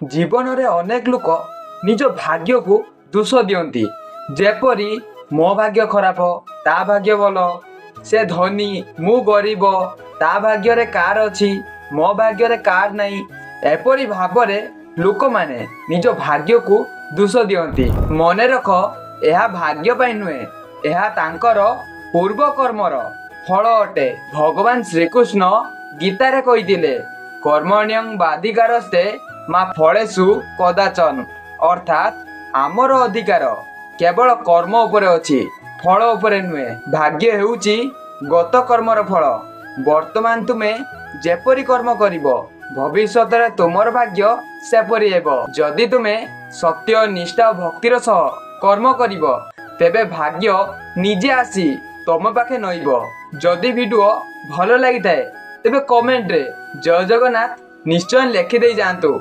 ଜୀବନରେ ଅନେକ ଲୋକ ନିଜ ଭାଗ୍ୟକୁ ଦୋଷ ଦିଅନ୍ତି, ଯେପରି ମୋ ଭାଗ୍ୟ ଖରାପ, ତା ଭାଗ୍ୟ ଭଲ, ସେ ଧନୀ, ମୁଁ ଗରିବ, ତା ଭାଗ୍ୟରେ କାର୍ ଅଛି, ମୋ ଭାଗ୍ୟରେ କାର୍ ନାହିଁ। ଏପରି ଭାବରେ ଲୋକମାନେ ନିଜ ଭାଗ୍ୟକୁ ଦୋଷ ଦିଅନ୍ତି। ମନେ ରଖ, ଏହା ଭାଗ୍ୟ ପାଇଁ ନୁହେଁ, ଏହା ତାଙ୍କର ପୂର୍ବ କର୍ମର ଫଳ ଅଟେ। ଭଗବାନ ଶ୍ରୀକୃଷ୍ଣ ଗୀତାରେ କହିଥିଲେ, କର୍ମଣ୍ୟଂ ବାଧିକାରସ୍ତେ ମା ଫଳେଷୁ କଦାଚନ। ଅର୍ଥାତ୍ ଆମର ଅଧିକାର କେବଳ କର୍ମ ଉପରେ ଅଛି, ଫଳ ଉପରେ ନୁହେଁ। ଭାଗ୍ୟ ହେଉଛି ଗତ କର୍ମର ଫଳ। ବର୍ତ୍ତମାନ ତୁମେ ଯେପରି କର୍ମ କରିବ, ଭବିଷ୍ୟତରେ ତୁମର ଭାଗ୍ୟ ସେପରି ହେବ। ଯଦି ତୁମେ ସତ୍ୟ, ନିଷ୍ଠା ଓ ଭକ୍ତିର ସହ କର୍ମ କରିବ, ତେବେ ଭାଗ୍ୟ ନିଜେ ଆସି ତମ ପାଖେ ନଇବ। ଯଦି ଭିଡ଼ିଓ ଭଲ ଲାଗିଥାଏ, ତେବେ କମେଣ୍ଟରେ ଜୟ ଜଗନ୍ନାଥ ନିଶ୍ଚୟ ଲେଖିଦେଇ ଯାଆନ୍ତୁ।